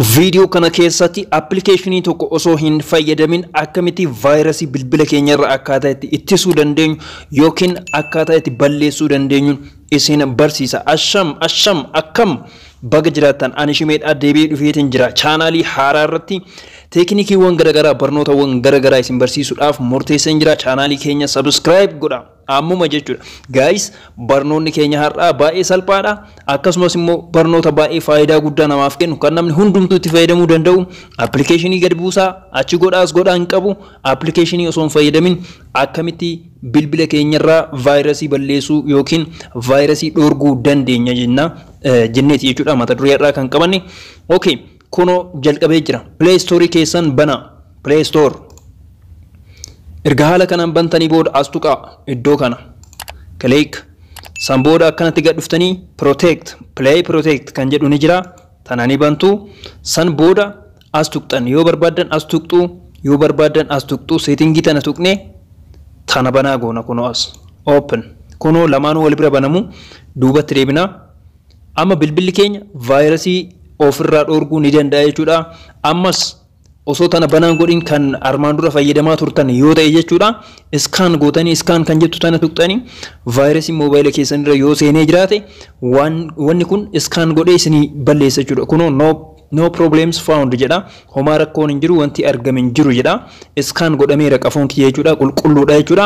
Viidiyoo kana keessatti appilikeeshinii tokko osoo hin fayyadamin akkamitti vaayirasii bilbila keenyarra akkaataa itti ittisuu dandeenyu yookiin akkaataa itti balleessuu dandeenyu isin barsiisa. Asham asham, akkam baga jiraattan? Ani Shimeedhaa, deebi'ee dhufeetiin jira. Chaanaalii haaraa irratti teeknikiiwwan garaagaraa, barnootawwan garaagaraa isin barsiisuudhaaf murteesseen jira. Chaanaalii keenya subscribe godha. Ammuma jechuudha. Guys, barnoonni keenya har'aa baay'ee salphaadha. Akkasumas immoo barnoota baay'ee faayidaa guddaa namaaf kennu, kan namni hundumtuu itti fayyadamuu danda'u. Appilikeeshinii gadi buusaa, achi godhaas godhaa hin qabu. Appilikeeshinii osoo hin fayyadamin akkamitti bilbila keenyarraa vaayirasii balleessuu yookiin vaayirasii dhoorguu dandeenya jenna jenneeti jechuudha mata duree irraa kan qabanne. Okay, kunoo jalqabee jira. Play Store keessan bana. Play Store. Erga haala kanaan bantanii booda as tuqaa, iddoo kana. Click. San booda akkanatti gad dhuftanii Protect, Play Protect kan jedhu ni jira. Tana ni bantu. San booda as tuqxan, yoo barbaaddan as tuqxu, yoo barbaaddan as tuqxu. Settingii tana tuqnee tana banaa goona, kunoo as. Open. Kunoo lamaanuu wal bira banamu, duubatti deebina. Amma bilbilli keenya vaayirasii ofirraa dhoorguu ni danda'a jechuudha. Ammas osoo tana banaan godhin kan armaan dura fayyadamaa turtan yoo ta'e jechuudha. Scan gootanii, scan kan jettu tana tuqxanii, vaayirasii moobaayila keessan irra yoo seenee jiraate waan wanni kun scan godhee isinii balleessa jechuudha. Kunoo "No problems found" jedha. Homaa rakkoon hin jiru, wanti argame hin jiru jedha. Scan godhameera qafoon kiyya jechuudha. Qulqulluudha jechuudha.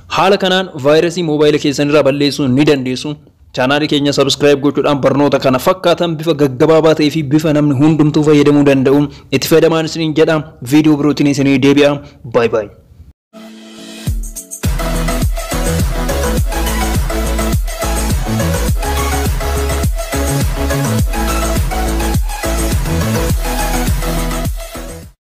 Haala kanaan vaayirasii moobaayila keessan irraa balleessuu ni dandeessu. Chaanaalii keenya subscribe gochuudhaan barnoota kana fakkaatan bifa gaggabaabaa ta'ee fi bifa namni hundumtuu fayyadamuu danda'uun itti fayyadamaan isiniin jedha. Viidiyoo birootiin isinii deebi'a. Bye bye.